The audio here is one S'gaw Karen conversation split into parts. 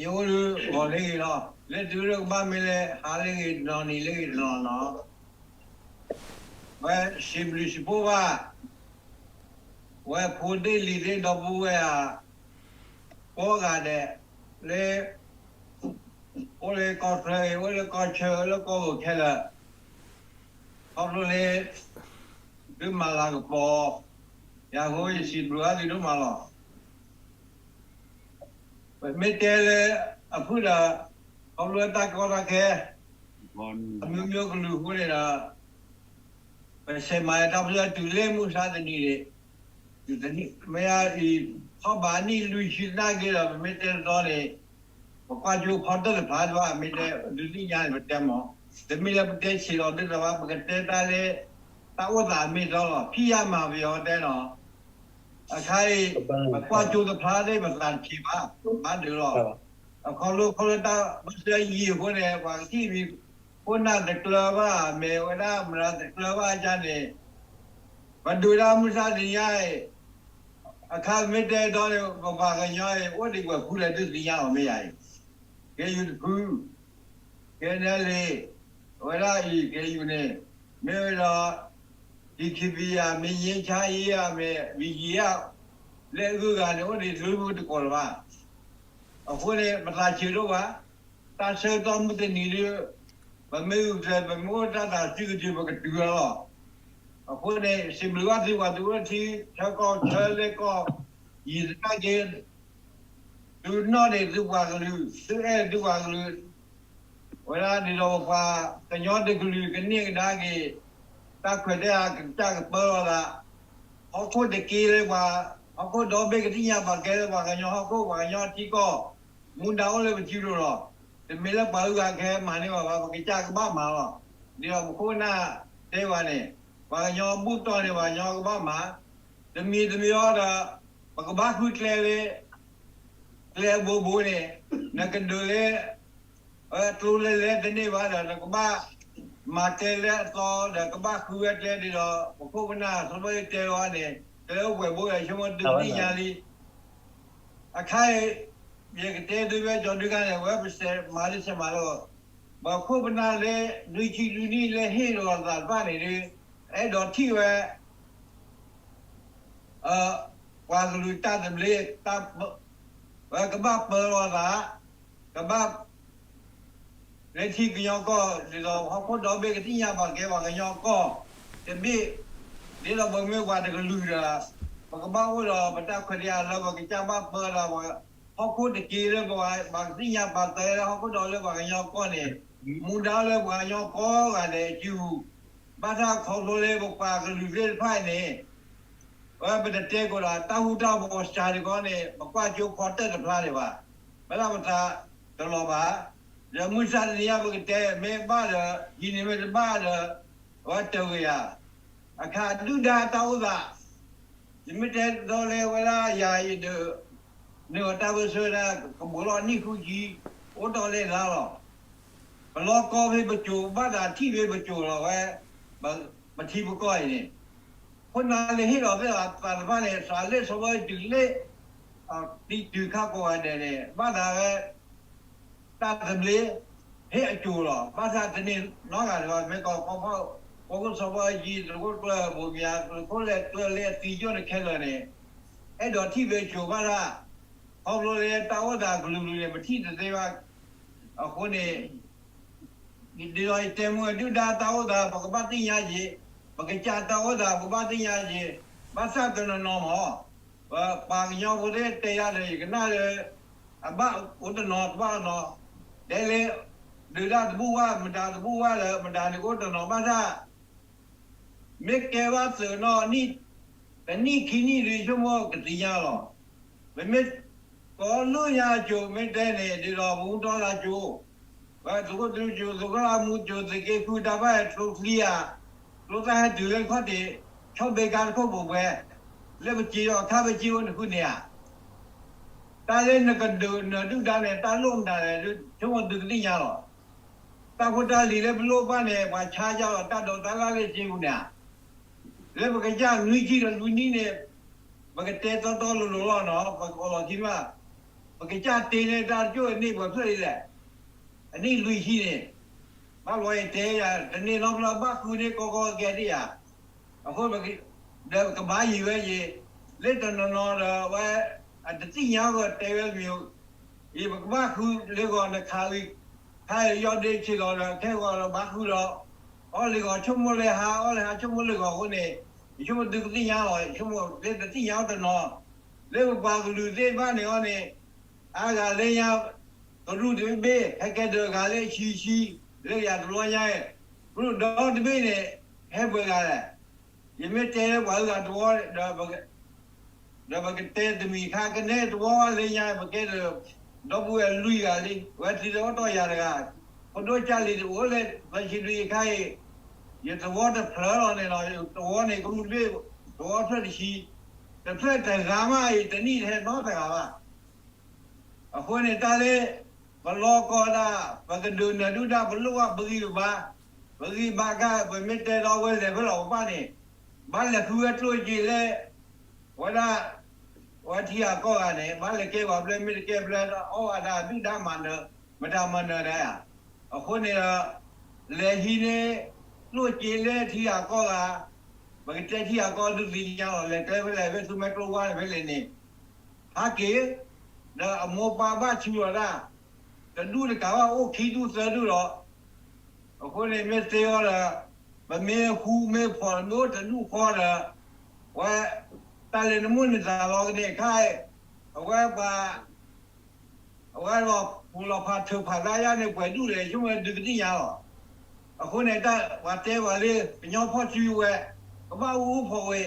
ယအိၣ်ဒုးဂီၤလၢဂ့ၤလီၤ. လၢတုၤလၢကဘၣ်မ့ၢ်လၢဟါလၢဂ့ၤ နီၢ်နံၤလၢဂ့ၤတနီၤနီၤ, ဝဲစံးဘျုးစံးဖှိၣ်ဘၣ် ဝဲဖိသ့ၣ်လံၤသ့ၣ်ဒီပုၢ်ဝဲၢ်ဧါ, ကိးဂၤဒဲး, လၢ အိၣ်လၢကီၢ်ချၢအံၤ အိၣ်လၢကီၢ်ဆၢ အိၣ်လၢကီၢ်ပူၤခဲလၢာ်, ခီဖျိလၢ သုမၤလၤကပီၤ ယၤအဃိ ယစံးဘျုးဘၣ်သုဒိၣ်မးလီၤ. ပမ့ၢ်တဲလၢအဖုၣ်ဒီး ခီဖျိတၢ်ကီတၢ်ခဲ အမျိုးမျိုးကလုာ်အဃိန့ၣ်ဒီး ပဆဲးမၤတၢ်ပၢၢ်ဆၢတုၤလၢမုၢ်ဆါတနံၤန့ၣ်, မ့ၢ်အံၤ ထီၣ်ဘးနံၣ်လွံၢ်ဆံသနာ်က့ဒီး ပမ့ၢ်တဲတတီန့ၣ် ပကွၢ်ကၠိဖီတၢၣ်တဖျါဒံးဘၣ် မ့ၢ်တဲဒုးသ့ၣ်ညါန့ၣ် ပတဲမး, တမ့ၢ်လၢပတဲဆံးလီၤသ့ၣ်တဖၣ်ဘၣ် ပကတဲတၢ်လၢ တၢ်အိၣ်သးအမ့ၢ်အတီလီၤ. ဖံးယၤမၤပယီၤတဲနီၤ အခါအံၤ ပကွၢ်ကၠိတဖျါသ့ၣ် ပသးတဆံးဘၣ် ဘၣ်ဒုးလီၤ. အခီဖျိခီဖျိတၢ်ဘၢၣ်စၢၤယံာ်အဃိန့ၣ် ပှၤကထံၣ်မံၤ ခိၣ်နၢ်တကျၢၤဘၣ် မ့ၢ်ဝဲဒၣ်မတၤတကျၢၤဘၣ်အကါန့ၣ် ပဒုးတၢ်မုၢ်ဆါတနံၤညါအံၤ အခါမ့ၢ်တဲဒီးန့ၣ် ပပှၤကညီအံၤ အိၣ်ဒံးပှဲၤဖုလဲၣ်ဒုးသ့ၣ်ညါလီၤ မ့ၢ်ယၤအံၤ ကဲယူၤတဖု ကဲနဲလ့ အဝဲဒၣ်အံၤ ကဲယူၤန့ၣ် မ့ၢ်ဝဲဒီး DKBA မ့ၢ် ငြိမ်းချမ်းရေး မ့ၢ် BGF လၢအဂုၤအဂၤန့ၣ် အိၣ်ဒံးတဖုတကိးလၢၤဘၣ်. အဃိန့ၣ် ပသးဆံးဒိၣ်ဘၣ်, တၢ်ဆၢကတီၢ်မုၢ်တနံၤဒုး ပမ့ၢ်ဂုာ်ကျဲး ပမ့ၢ်အိၣ်တၢ်သးစုကတုၤ ပကတုၤလီၤလီၤ. အဃိန့ၣ် စံးဘျုးဘၣ်သုပှၤသုးအိၣ်ထံ ဆၢကီၢ်ဆၢလ့ကီၢ် ယံၤသနာ်က့ သုနီၣ်န့ၣ်သုပှၤကလုာ် သုအဲၣ်သုပှၤကလုာ် ဝဲဒၣ်ဒ်သိးပပှၤကညီတကလုာ်ကန့ၢ်ကဒါက့ၤ တၢ်ခွဲးတၢ်ယာ်ကစၢ်ကပၢလီၤသး ဟီၣ်ခိၣ်တက့လၢပှၤ ဟီၣ်ခိၣ်ဒီဘ့ၣ်ကသ့ၣ်ညါပာ်ကဲလၢပှၤကညီဟီၣ်ခိၣ် ပှၤကညီထံကီၢ် မူဒါအိၣ်လၢပစုလိၤလီၤ. တမ့ၢ်လၢပှၤအုၣ်ဂၤခဲမၤန့ၢ်ဘၣ်ဘၣ် ပကစၢ်ကဘၣ်မၤလီၤ. ဒ်သိးပခိၣ်ပနၢ်တဲဘၣ်န့ၣ် ပှၤကညီဘူၣ်တီၢ်န့ၣ် ပှၤကညီကဘၣ်မၤ တမံၤတမံၤအီၤဒီး ပကဘၣ်ဃုကျဲလၢ ကျဲအဘိဘိန့ၣ် နကဒုးလၢ ကျိလဲၤလဲၤတန့ၢ်ဘၣ်ဒီး နကဘၣ်မၤကျဲလၢအသီဒီး ကဘၣ်ဃုဝဲကျဲဒ်ဒီး ပခိၣ်ပနၢ် စီၤဘၣ်အူတဲလီၤန့ၣ် ကျဲအိၣ်ပှဲၤဘိဒီး ဆိကမိၣ်သုသ့ၣ်ညါလံ. အခါအံၤ ယကတဲသုဝဲကၠီဒုခါန့ၣ် ဝဲပစဲးမၤလၢဆဲးမၤလၢ ပခိၣ်ပနၢ်လၢ နွံဆံလွံၢ်နံၣ်လၢဟ့ၣ်လီၤသးတဖၣ်န့ၣ်ဒီး အဲၣ်ဒိးထံၣ်ဝဲ ပှၤကလုာ်တၢ်သဘျ့ တၢ် ဝဲကဘၣ်ပၢလီၤသး ကဘၣ် လၢထံကညီကီၢ် ဒ်သိးဟီၣ်ခိၣ်ဒီဘ့ၣ် ကသ့ၣ်ညါပာ်ကဲပှၤကညီကီၢ် တဘ့ၣ် ဒ်သိးပမ့ၢ်ပှၤတကလုာ်ဒီး ပကဘၣ်အိၣ်ဒီးပတၢ်ခွဲးတၢ်ယာ်လၢ ပကစၢ်ဘၣ်ပၢဒီး ဟီၣ်ခိၣ်တက့လၢပှၤ ပှၤကသ့ၣ်ညါပာ်ကဲလၢဟီၣ်ခိၣ်ဒီလၢပှၤကညီကီၢ်န့ၣ် မူဒါလၢပှၤကညီကိးဂၤဒဲးစုပူၤ ဘၣ်ဆၣ်ခီဖျိလၢပပှၤကလုာ်သ့ၣ်တဖၣ်န့ၣ် ဝဲပတတဲကီးဒီး တၢ်ဟူတၢ်ဂဲၤစှၤတခီန့ၣ် ပကွၢ်ကၠိဖီတၢၣ်တဖျါဒံးဘၣ်. ဘၣ်ဆၣ်ပသးတလီၤဘၣ်. ဒီးမုၢ်ဆါတနံၤညါပကတဲ မ့ၢ်ဘၣ်ဒီး ဟံးန့ၢ်မ့ၢ်တဘၣ်ဒီး အဝဲတဂ့ၤဧါ. အခါဒုၣ်ဒါတၢ်အိၣ်သး ယမ့ၢ်တဲဒီးလၢဝဲဒၣ်ယၤအံၤဒီး န့ၢ်အီၤတၢ်ဘၢၣ်စၢၤဒၣ် ကဘိးလီၤနံၣ်ဃုဆံ အိၣ်ဒီးလဲၤလါလီၤ. ပလီၢ်ကီၢ်ဖဲပစိၤ ဘၣ်သးထံၣ်ဖဲပစိၤလီၤဝဲ ပထံပကီၢ်အံၤန့ၣ် ခိၣ်နၢ်လၢဟ့ၣ်လီၤသ့ၣ်သးသးတဖၣ်န့ၣ် စးလၢစီၤဘၣ်အူတုၤလၢ တံၤတုၤခါကိးဂၤဒဲးန့ၣ် ဘၣ်သးဝဲ တၢ်သဘျ့ ဟ့ၣ်အစိၤလီၤ. ဘၣ်ဆၣ်တန့ၢ်နီတဂၤလၢၤဘၣ် မ့ၢ်ကီး ကီၢ်ခိၣ်စီၤဘၣ်အူကၠံ သုးခိၣ်ကျၢၢ်ဘိမၠါ သုးခိၣ်လဲၤကျၢၢ်လၢအသံယိၣ်န့ၣ်ခဲလၢာ်န့ၣ် အဲၣ်ဒိးထံၣ်ဖဲအစိၤဘၣ်ဆၣ် ခီဖျိလၢတၢ်အိၣ်သးကလုာ်ကလုာ်န့ၣ် ပထံၣ်တသ့ဘၣ်. အဃိန့ၣ် ဒ်သိးယတဲမုၢ်ဒုၣ်ဒါတၢ်အိၣ်သး ပကဘၣ်သ့ၣ်ညါက့ၤ, ပကစၢ်တၢ်အိၣ်သး ပကဘၣ်သ့ၣ်ညါက့ၤ, ဘၣ်ဆၣ်တနီၤနီၤမး ပပှၤကညီဖိသ့ၣ်တဲယၤဒီး ယကနၣ်လၢ အဘၣ်အိၣ်တနီၤတဘၣ်တနီၤ, တဲလၢ ဒုၣ်ဒါတဘူၣ်ဘၣ် မတၤတဘူၣ်ဘၣ်လၢ မတၤန့ၣ်ကအိၣ်တနီၤ ဘၣ်ဆၣ် မ့ၢ်ကဲဘၣ်သုးနီၣ်နံၣ်, တနံၣ်ခံနံၣ်ဒုး ဆိကမိၣ်ကသ့ၣ်ညါလီၤ. ပမ့ၢ် ကိးလၢညါအစိၤ မ့ၢ်တဲန့ၣ် ဒ်သိးပမူထီၣ်လၢစိၤ, ပသုးခိၣ်သလုးစိၤ သုးခိၣ်လၢမူစိၤ သုးက့ဃုတၢ်ဘၣ်ဟဲကျိချံဧါ, ကျိသၣ်ဟဲတုၤလၢခီၣ်ထံး ဆီၣ်ဘ့ကါတခိၣ်ပူၤပှဲၤ, လၢပစ့ဒီးခါပစ့အိၣ်နဃုန့ၣ်ဧါ. တၢ်လၢနကဒုးနဒုၣ်ဒါန့ၣ် တၢ်လိၣ်မတၤလဲၣ် ဆိကမိၣ်သုကသ့ၣ်ညါလီၤ. တၢ်ဖိတၢ်လံၤလၢပလိၣ်ဘၣ်န့ၣ် ပှၤဆါယါလီၤ တၢ်ဒိးတၢ်လၢ်လၢစ့ပူၤန့ၣ်ဧါ. လၢပကစၢ်နွံဆံဒီးလွံၢ်နံၣ်န့ၣ် ပကတဲတီတီလိၤလိၤလီၤနီၤ ပကအိးလီၤထံမး, ပ ပကစၢ်တ့န့ၢ်တၢ်တကၠိၢ်အနံၣ်ပှဲၤဖျၢၣ်ဒ်လဲၣ်, အနံၣ်လွံၢ်ဆံန့ၣ်, ဘၣ်လီၤယတဲယၤ တန့ၢ်နီတဘျီဘၣ်ဃုန့ၢ်ကီကီကဲဒ်ယၤ, အဃိ ဒီးကဘါယံၤဝဲယံၤ, လၢတနီၤနီၤဒီးဝဲ, အတသ့ၣ်ညါဂီၤတဲဝဲမ့ၢ်, ယပကဘၣ်ဃုလၢဂီၤနခးဂံၢ်, ခါယီၤဒ့ဆ့ၣ်လီၤဒီး ခဲဂီၤဒီးဘါဃုဒီး, အီၣ်လၢဂီၤဆိကမိၣ်လၢဟါ အီၣ်လၢဟါဆိကမိၣ်လၢဂီၤအဃိန့ၣ်, ယဆိကမိၣ်သုကသ့ၣ်ညါလီၤ ယဆိကမိၣ်လၢတသ့ၣ်ညါအီၤတနီၤ, လၢပပှၤကလုာ်သ့ၣ်တဖၣ်န့ၣ်အီၤန့ၣ်, အါဂၤလၢညါ, ကရူၢ်တဘ့ၣ် ဟဲကဲဒၢးဂၤလၢဆံဆံ, လၢယၤတဘျီညါ, ကရူၢ်ဒီတဘ့ၣ်န့ၣ်, ဟဲပှဲၤဂၤလဲၣ်, ယမ့ၢ်တဲလၢပှၤအဂၤတဝီ, ဒီးပကတဲတမံၤခါ ကနဲတဝီလၢညါ ပကဲဒၢး, ဒီပုၢ်ဝဲၢ်လွံၢ်ဂၤလံ ဝဲသံလၢအိၣ်တီၢ်ယၤတဂၤ, ဖိဒိၣ်ကၢ်လံၤတအိၣ်လၢ သၢဆံလွံၢ်အခါအံၤ, ယသဝီတဖျၢၣ်လီၤန့ၣ်လီၤ တဝီန့ၣ် ကရူၢ်တဘ့ၣ်, သဝီဖျၢၣ်တဆံ, တဖျၢၣ်တဂၤမးအံၤ တနံၣ်တဟဲနီတဂၤဘၣ် အဃိန့ၣ်တၢ်လၢ, ပလီၢ်ကီၢ်ဒၣ်, ပကဒုးနၢၤဒုၣ်ဒါ ပလိၣ်ဘၣ်ပဂံၢ်ပဘါ, ပဂံၢ်ဘါခါ ပမ့ၢ်တဲဒီးဝဲလဲၤဖဲလီၤပပၢ်န့ၣ်, ဘၣ်လဲၤဃုဝဲကျိၣ်စ့လၢ, ဝဲဒၣ်, ဝဲထံဂၤကီၢ်ဂၤန့ၣ် ဘၣ်လဲၤကဲပှၤဘျဲၣ်မ့ၢ်တကဲဘျဲၣ် အီၣ်ဝဲဒၣ်ဒုၣ်ဒါမၤနၢၤ, မတၤမၤနၢၤဒၣ်ဧါ, အဃိန့ၣ်ဒီး, လဲၤဟံးန့ၢ်, ကျိၣ်စ့လၢထံဂၤကီၢ်ဂၤ, ပကတဲထံဂၤကီၢ်ဒုးသ့ၣ်ညါလီၤ လဲၤကျဲဖဲလဲၣ် ဖဲသူမ့ၢ်ကျိဝါန့ၣ်ဖဲလဲၣ်န့ၣ် ဟးက့ၤ, ဒီးအမိၢ်ပၢ်ဘၣ်ဆူလီၤဒၣ်, တဒူၣ်တကးဘၣ်အိၣ်ခံဒူၣ်သၢဒူၣ်လီၤ, အဃိန့ၣ်မ့ၢ်သ့အီၤဒီး, ပမ့ၢ်ဟူမ့ၢ်ဖီၣ်မ့ၢ်အိၣ်တဒူၣ်ဃီဒီး, ဝဲ, တၢ်လဲၤနမိၢ်န့ၣ်သးလီၤကန့ၣ်ခါ, အဝဲပှၤ အဝဲလီၤပူၤလီၤဖးထုးဖးသးယါန့ၣ် ပှဲၤဒူၣ်လဲၣ် ဆိကမိၣ်ဒုးကသ့ၣ်ညါလီၤ. အဃိန့ၣ် ပှၤတဲပှၤလၢ ကညီဖီၣ်စုဝဲ, ကဘၣ်အူအူဖီၣ်ဝဲ,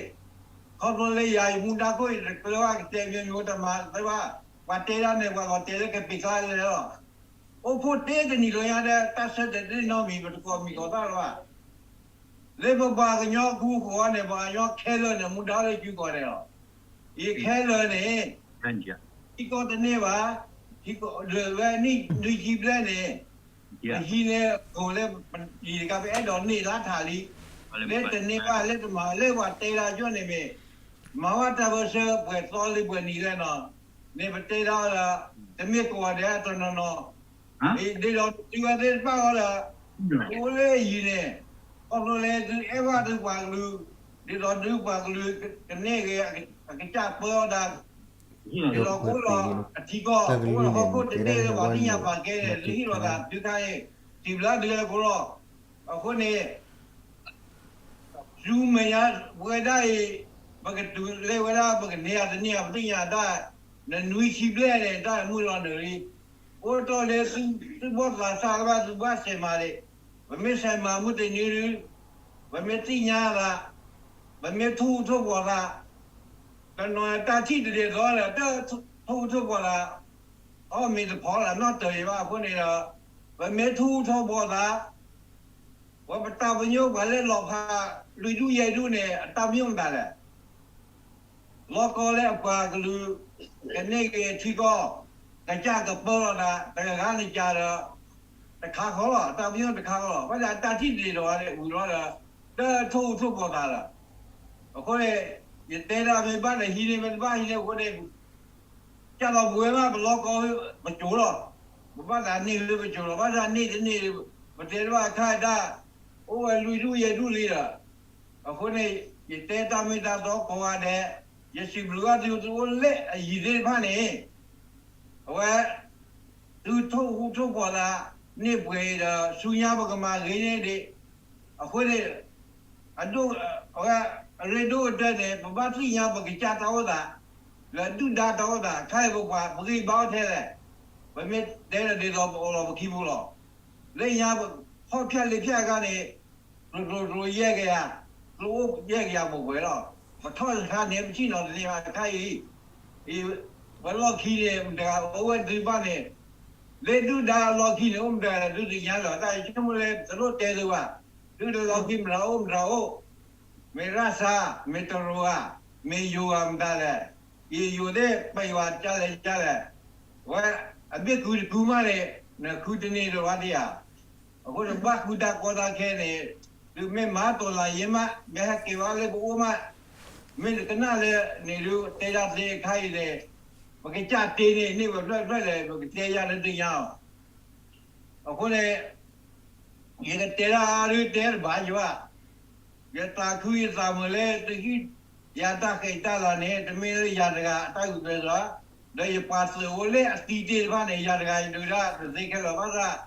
ခီဖျိလၢယၤယမူဒါခိၣ်အံၤ တကျၢၤဘၣ်ကတဲမံၤမံၤတမၤသ့ဘၣ်, ပှၤတဲဒၣ်န့ၣ် ပှၤလီၤတဲလၢကပ့ၤကျါလဲၣ်လီၤ. အိၣ်ဖှိၣ်တ့တနံၤလၢညါဒီး တၢ်ဆၢတဲာ်တနီတမံၤ ပတကိးမံၤကိးသၣ်လၢၤဘၣ် လၢပပှၤကညီအကူအဃီန့ၣ် ပှၤကညီခဲလၢာ်န့ၣ် မူဒါလၢစုကီၢ်န့ၣ်လီၤ. ယခဲလၢာ်န့ၣ် ထံကီၢ်တန့ၢ်ဘၣ်, ထံကီၢ်လၢာ်ဝဲနံၣ်နွံဆံဘျဲၣ်န့ၣ်, ပဟံးန့ၢ်အဂီၢ်လၢပတံၤတကး ပအဲၣ်ဒိးန့ၢ်လါထးလံ, လၢတန့ၢ်ဘၣ်လၢတမၤလၢပှၤတဲဒၣ်ကၠိၣ်န့ၣ်မ့ၢ်, မၤဝဲတၢ်ပၢဆှၢပှဲၤသီလံပှဲၤနံၤလဲၣ်နီၤ, န့ၣ်ပတဲဒၣ်ဒီး, တမ့ၢ်ကိးဂၤဒဲးတနီၤနီၤ ဒ်သိးသုဝဲသ့ၣ်တဖၣ်ဃီဒီး, အိၣ်လၢအယံၤန့ၣ်, ခီဖျိလၢသုအဲၣ်ဘၣ်သုပှၤကလုာ်, ဒ်သိးသုပှၤကလုာ်ကန့ၢ်ဂ့ၤအကစၢ်ပၢအီၤဒၣ်, ဒ်သိးကအိၣ်ဒီးအထံကီၢ် ကအိၣ်ဒီးဟီၣ်ခိၣ်တဘ့ၣ်လၢပှၤသ့ၣ်ညါပာ်ကဲန့ၣ် သုဟ့ၣ်လီၤသးသုခါအံၤ, စံးဘျုးဒုးလၢကိလီၤ. အဃိန့ၣ် ဆူမဲာ်ညါဝဲဒၣ်အံၤ, ပကတုၤလၢဝဲဒၣ် ပကန့ၢ်ဧါတန့ၢ်ဧါ ပသ့ၣ်ညါတၢ်, နနွံဆံဘျဲၣ်န့ၣ် တၢ်မုၢ်လီၤနုာ်လံ, အိၣ်တ့ၢ်လၢသုဘီၣ်သးစၢ်လၢဘၣ်သုဘၣ်စဲးမၤဒံး, ပမ့ၢ်စဲးမၤမုၢ်တနံၤဒုး, ပမ့ၢ်သ့ၣ်ညါသး, ပမ့ၢ်ထိၣ်ဟူးထိၣ်ဘီၣ်သး, တနီၤတၢ်ထံၣ်တဒ်သိးဒီး တထိၣ်ဟူးထိၣ်ဘီၣ်သး, အီၣ်မ့ၢ်တဖီလၢနီၢ်တၢၤအံၤဘၣ်အဃိန့ၣ်ဒီး, ပမ့ၢ်ထိၣ်ဟူးထိၣ်ဘီၣ်သး ပဝဲပတၢ်ပညိၣ်ပှၤလၢလီၤဖးလွံၢ်ဒူၣ်ယဲၢ်ဒူၣ်န့ၣ် အတၢ်ပညိၣ်မတၤလဲၣ်. လီၢ်ကီၢ်လၢအပှၤကလုာ် ကန့ၢ်က့ၤထံကီၢ် ကစၢ်ကပၢလီၤသး တဂၤဂၤန့ၣ်ကဒီး တခါဃီလီၤ တၢ်ပညိၣ်တခါဃီလီၤ ဘၣ်ဆၣ်အတၢ်ထံၣ်တဒ်သိးဝဲန့ၣ် ဝံၤလီၤဒီး တထိၣ်ဟူးထိၣ်ဘီၣ်သးလီၤ. အဃိန့ၣ် ယတဲဒၣ်မ့ၢ်ဘၣ်ဒီးဟံးန့ၢ် မ့ၢ်တဘၣ်ဟံးန့ၢ်အဃိန့ၣ် ကၢ်လီၤပဝဲမး ပလီၢ်ကီၢ် ပစိၤလီၤ. ပဘၣ်သးန့ၢ်လၢပစိၤလီၤ. ဘၣ်ဆၣ်န့ၢ်တန့ၢ် ပတဲတဘၣ်အခါတၢ် အိၣ်ဝဲလွံၢ်ဒူၣ်ယဲၢ်ဒူၣ်လံဒီး အဃိန့ၣ် ယတဲတၢ်မ့ၢ်တၢ်တီကိးဂၤဒဲး ယစံးဘျုးဘၣ်သု သုအိၣ်လၢအယံၤသ့ၣ်တဖၣ်န့ၣ် အဝဲ သုထိၣ်ဟူးထိၣ်ဘီၣ်သး န့ၢ်ပှဲၤအံၤဒီး ဆူညါပကမၤဂ့ၤန့ၢ်ဒံး အဃိန့ၣ် အဒိၣ် အဝဲ အရ့ဒိၣ်ကတၢၢ်န့ၣ် ပဘၣ်သ့ၣ်ညါပကစၢ်တၢ်အိၣ်သး လၢဒုၣ်ဒါတၢ်အိၣ်သး ခဲအံၤပပှၤ ပဂံၢ်ဘါအိၣ်ထဲလဲၣ်. ပမ့ၢ်တဲဒီးဒ်သိးပအိၣ်လီၤပခံပူၤလီၤ. လၢညါ ဟီၣ်ဖၠၣ်လ့ဖၠၣ်အခါန့ၣ် ကျိကျိကျိယဲၢ်ကယၤ ကျိအိၣ်ယဲၢ်ကယၤပှဲၤပှဲၤလီၤ. ပထီၣ်တခါန့ၣ် ပထံၣ်နီၤတန့ၢ်ဘၣ်တခါအံၤ အံၤ ပလီၢ်ခံန့ၣ် မတၤအိၣ်ဝဲဒုးဘၣ်န့ၣ် လၢဒုၣ်ဒါအလီၢ်ခံန့ၣ် အိၣ်မတၤလဲၣ် ဒုးသ့ၣ်ညါလီၤ. တၢ်ယဆိကမိၣ်လၢတလိၣ်တဲသုဘၣ်. ဒုၣ်ဒါလီၢ်ခံမတၤအိၣ်မတၤအိၣ် မ့ၢ်ရၢ်စါ မ့ၢ်တရူးဧါ မ့ၢ်ယိၤဧါမတၤလဲၣ်. ယယိၤသ့ၣ်ပယွၤကလဲၣ်ကလဲၣ် ဝဲ အဘ့ၣ်ကုတကုမးန့ၣ် နဃုတန့ၢ်ဒီးဝဲဒၣ်ဧါ. အဃိန့ၣ်ဘၣ်ဃုတၢ်ကီတၢ်ခဲန့ၣ် ဒုးမ့ၢ်မၤတိာ်လၢ်ယ့မး မ့ၢ်ဟဲက့ၤဝဲလၢပအိၣ်မး မ့ၢ်တကနၣ်လၢန့ၣ်ဒုး တဲဒၣ်သ့အခါအံၤန့ၣ် ပကစၢ်တ့န့ၣ် န့ၢ်ဝဲဖျၢၣ်ဖျၢၣ်လဲၣ် ပကတဲယၤလၢသ့ၣ်ညါအီၤ. အဃိန့ၣ် ယကတဲဒၣ်ဒုတဲတဘၣ်ယဘၣ်, ယသးခုယသးမုာ်လၢတဟံၣ်ယၤတၢ်ဃဲးတၢ်လၤန့ၣ် တမ့ၢ်လၢယၤတဂၤအတၢ်ဂုာ်ကျဲးစၢး, ဒီးယပှၤသုးအိၣ်လၢအသံတ့ၢ်တဖၣ်န့ၣ် ယၤတဂၤယဒုးတၢ်တသ့ခဲလၢာ်ဘၣ်ဆၣ်,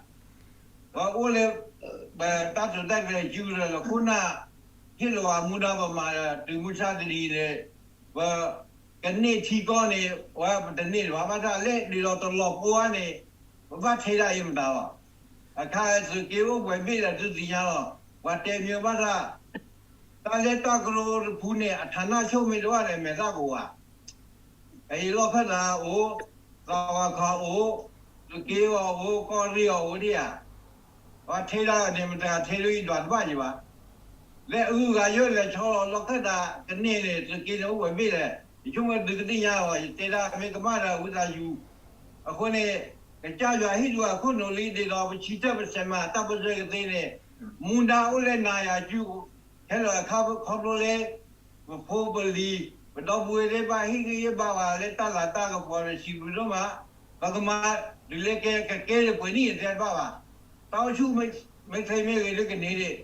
ပအိၣ်လၢ ပတၢ်တိာ်တၢ်ကျဲၤစုကရၢလီၤခိၣ်နၢ် ဟ့ၣ်လီၤဝဲမူဒါပမၤဒီးတုၤမုၢ်ဆါတနံၤန့ၣ် ပ ကန့ၢ်ထံကီၢ်န့ၣ် ဝဲပတန့ၢ်ဘၣ်ဘၣ်ဆၣ် လၢဒ်သိးတလီၤပှီၢ်န့ၣ် ပဘၣ်ထဲဒၣ်အံၤမတၤလီၤ. အခါသုးက့အိၣ်ပှဲၤဘ့ၣ်ဒီးသုသ့ၣ်ညါလီၤ. ပှၤတဲမ့ၢ်ဘၣ်ဆၣ် တၢ်လၢတၢ်ကရၢတဖုန့ၣ် အဌာနချုပ်မ့ၢ်တအိၣ်န့ၣ် မဲာ်သၣ်ကဝၤ အအံၤလီၢ်ခၢၣ်သးအိၣ်, သးဝါခးအိၣ်, သုးက့အီၤအိၣ်, ကီၢ်ရ့ၣ်အီၤအိၣ်ဒံးဧါ. ပှၤထဲဒၣ်န့ၣ် မတၤထဲဒၣ်အံၤဒွးတဘၣ်ယံၤဘၣ်. လၢအဂုၤအဂၤယိၣ်လဲၤဆီလီၤလီၢ်ခၢၣ်သးကန့ၢ်န့ၣ် သုးက့န့ၣ်အိၣ်ပှဲၤဘ့ၣ်လဲၣ်. ယဆိကမိၣ်သုကသ့ၣ်ညါလီၤ ယတဲဒၣ်မ့ၢ်ကမၣ်ဒီးဝံသးစူၤ. အဃိန့ၣ် ကစၢ်ယွၤဟ့ၣ်ဒုးအခိၣ်နူာ်လံ ဒ်သိးပဆံတၢ်ပစဲးမးတၢ်ပၢဆှၢကသ့န့ၣ် မူဒါအိၣ်လၢနၤယၤစု ခဲလၢာ်အခါခီဖျိလၢ ပဖိပလံၤ ပဒီပုၢ်ဝဲၢ်သ့ၣ်တဖၣ်ဟ့ၣ်ဂံၢ်ဟ့ၣ်ဘါဝဲလၢတၢ်လၤတၢ်ကပီၤဒီးစံးဘျုးဒိၣ်မး, ပကမၤဒုးလဲကဲကကဲလၢပှဲၤနံၣ်အသဲတဘၣ်ဘၣ်. တၢ်အိၣ်ဆူၣ်မ့ၢ်ချ့မ့ၢ်ဂ့ၤဒ်ကန့ၢ်ဒံး,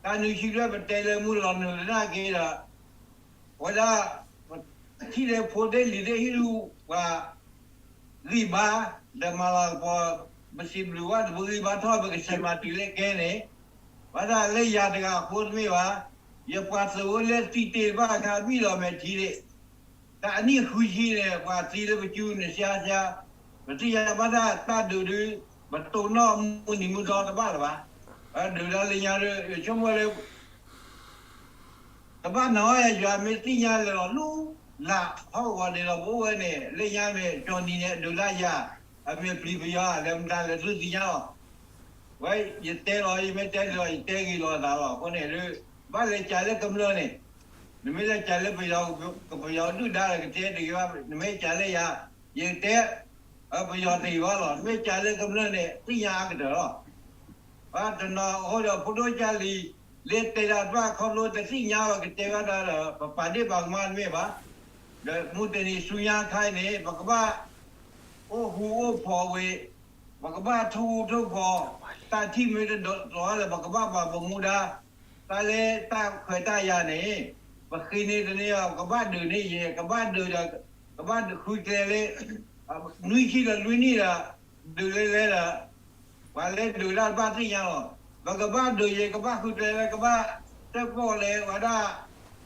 တၢ်နုၤဆံဘျဲၣ်ပတဲလၢမုၢ်လီၤနုာ်လၢနၢ်က့ဒီး ဝဲဒၣ် ပထံၣ်လၢဖိသ့ၣ်လံၤသ့ၣ်ဟ့ၣ်ဒုးပှၤ ဂံၢ်ဘါ ဒီးမၤလၤကပီၤ ပစံးဘျုးဘၣ်တဘိဂံၢ်ဘါထီၣ် ပကဆဲးမၤတုၤလၢကဲန့ၣ်, ဘၣ်ဆၣ်လၢယၤတဂၤအဃိတမ့ၢ်ဘၣ်, ယပှၤသုးအိၣ်လၢသံတ့ၢ်တဖၣ်အခါ ဘံၣ်လီၤမဲာ်ထံဒံး, တၢ်အနံၣ်ဃုဆံန့ၣ် ပှၤသံလၢပစုန့ၣ်စှၤစှၤ, ပသ့ၣ်ညါဘၣ်တၢ်တၢ်ဒုးဒုး ပတိၢ်နီၣ်မုၢ်နံၤမုၢ်သီတဘၣ်လၢၤဘၣ်, ဒုးတၢ်လၢညါဒီး ယဆိကမိၣ်လၢ ကဘၣ်နီၤယၤ ယွၤမ့ၢ်သ့ၣ်ညါလဲၤလီၤလူလၢ်ဟီၣ်ကဝီၤဒ်သိးပအိၣ်ဝဲန့ၣ် လၢညါမ့ၢ်ကၠီနံၤန့ၣ် အဒုးတၢ်ယၤ အမ့ၢ်ပျံၤပယီၤ လဲၤမတၤလဲၤသုသ့ၣ်ညါလီၤ. ဝဲ ယတဲလီၤ ယမ့ၢ်တဲလီၤ ယတဲဂ့ၤလီၤသးလီၤ. အဃိန့ၣ်ဒီး ဘၣ်လဲၤစးလၢကမျၢၢ်န့ၣ် နမ့ၢ်လဲၤစးလၢပယီၤ ကပယီၤဒုၣ်ဒါဒီးကတဲတဂ့ၤဘၣ်, နမ့ၢ်စးလၢယၤ ယကတဲ ပယီၤတဂ့ၤဘၣ်လီၤ. နမ့ၢ်စးလၢကမျၢၢ်န့ၣ် သ့ၣ်ညါအါကတၢၢ်လီၤ. ဘၣ်တနီၤအဃိဒီး ဖိဒိၣ်ကၢ်လံၤ လၢတဲဒၣ်တဖၣ်ခီဖျိတသ့ၣ်ညါဘၣ်ကတဲဘၣ်တၢ်ဒီး ပပာ်ဒ့ၣ်ပာ်ကမၣ်တမ့ၢ်ဘၣ်. ဒီးမုၢ်တနံၤဆူညါခါအံၤန့ၣ် ပကဘၣ် အိၣ်ဃူအိၣ်ဖိးဝံၤ ပကဘၣ်ထိၣ်ဃူထိၣ်ဖိး, တၢ်ထံၣ်မ့ၢ်တဒိးလီၤဒီး ပကဘၣ်ပာ်ပမူဒါ, တၢ်လၢတၢ်ခွဲးတၢ်ယာ်န့ၣ် ပဃ့န့ၢ်တန့ၢ်အီၤ ကဘၣ်ဒုးန့ၢ်ယဲ ကဘၣ်ဒုးဒီး ကဘၣ်ဒုးဃုကျဲလၢ နွံဆံဒီးလွံၢ်နံၣ်ဒီး ဒုးလဲလဲဒီး ပှၤလၢဒုးတၢ်တဖၣ်သ့ၣ်ညါလီၤ. ပကဘၣ်ဒုးယဲ ကဘၣ်ဃုကျဲလၢ ကဘၣ်တၢၣ်ပီၣ်လဲၤဝဲဒၣ်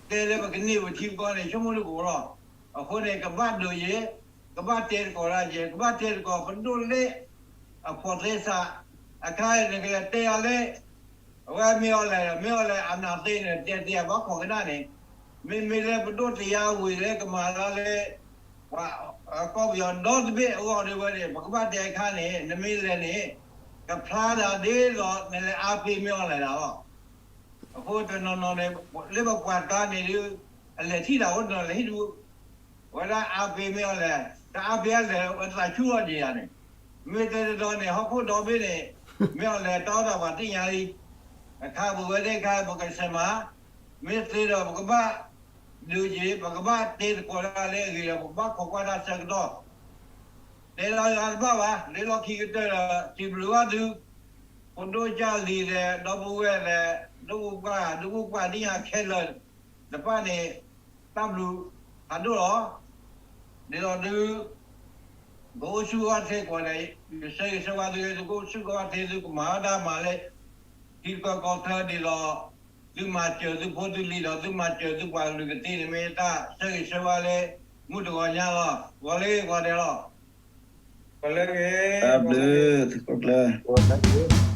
ကျဲလၢပကန့ၢ်ပထံပကီၢ်န့ၣ် ဆိကမိၣ်တကိးလီၤ. အဃိန့ၣ် ကဘၣ်ဒုးယဲ ကဘၣ်တဲသကိးဒၣ်ယဲ ကဘၣ်တဲသကိးပဒိၣ်လၢ အဖိးသဲစး အခါအံၤန့ၣ် ကလဲၤတဲယၤလၢ အဝဲမ့ၢ်အီၤလဲၣ် မ့ၢ်အီၤလဲၣ် အနၢ်သ့န့ၣ် တဲသ့အဘၣ်ခိးကနၣ်န့ၣ် မ့မ့ၢ်လၢပဒိၣ်တယါဝံၤလၢကမၤလၢလၢ ပှၤကီၢ်ပယီၤဒီတဘ့ၣ်အဂီၢ်ဒ်ဝဲန့ၣ် ပကဘၣ်တဲအခါန့ၣ် နမ့ၢ်လဲၤန့ၣ် ကဖျါဒၣ်ဒ်သိးနလဲၤအါဖ့မ့ၢ်အီၤလဲၣ်ဒၣ်လီၤ. အဃိတနီၤနီၤန့ၣ် လၢပပှၤကျါန့ၣ်ဒုး အလဲၤထံၣ်တၢ်အိၣ်တနီၤလဲၤဟံၣ်ဒုး ဝဲဒၣ်အါဖ့မ့ၢ်အီၤလဲၣ် တအါဖ့အလဲၤ ဝဲသးဆူၣ်အီၤဒံးယၤန့ၣ် မ့ၢ်တဲတဒီးန့ၣ် ဟီၣ်ခိၣ်ဒီဘ့ၣ်န့ၣ် မ့ၢ်အီၤလဲၣ် တၢ်အိၣ်ဒီးပှၤသ့ၣ်ညါလံ. အခါပဝဲသ့ၣ်ခါ ပကဆဲးမၤ မ့ၢ်သ့ဒီး ပကဘၣ်ဒုးယံၤ ပကဘၣ်တဲသကိးတၢ်လၢအဂ့ၤဒီး ပကဘၣ်ခိးကွၢ်တၢ်ဆၢကတီၢ် တဲလီၤယၤတဘၣ်ဘၣ် လၢလီၢ်ခံကတၢၢ်ဒီး စံးဘျုးဘၣ်သု ဖိဒိၣ်ကၢ်လံၤလဲၣ် ဒီပုၢ်ဝဲၢ်လဲၣ် ဒိၣ်ပှၢ် ဒိၣ်ပှၢ်သ့ၣ်ညါခဲလၢာ်တဖၣ်န့ၣ် တၢ်ဘျုးဖးဒိၣ်လီၤ. ဒ်သိးသု ကအိၣ်ဆူၣ်အိၣ်ချ့ကွၢ်ဒီး ယဆၢဂ့ၤဆၢဝါသုလၢသုကအိၣ်ဆူၣ်အိၣ်ချ့ သုကမၤဝဲတၢ်မၤလၢ ထံကီၢ်ကီၢ်ချၢဒ်သိး သုမၤစၢၤသုဖိသုလံၤဒီး သုမၤစၢၤသုပှၤကလုာ်ကသ့န့ၣ် မ့ၢ်တၢ်ဆၢဂ့ၤဆၢဝါလၢ မုၢ်တဂီၤညါလီၤ. ဂီၤလၢဂ့ၤ ဂီၤဒဲးလီၤ. ဂီၤလၢဂ့ၤ တၢ်ဘျုး သုးခိၣ်ကျၢၢ် ဂီၤလၢဂ့ၤ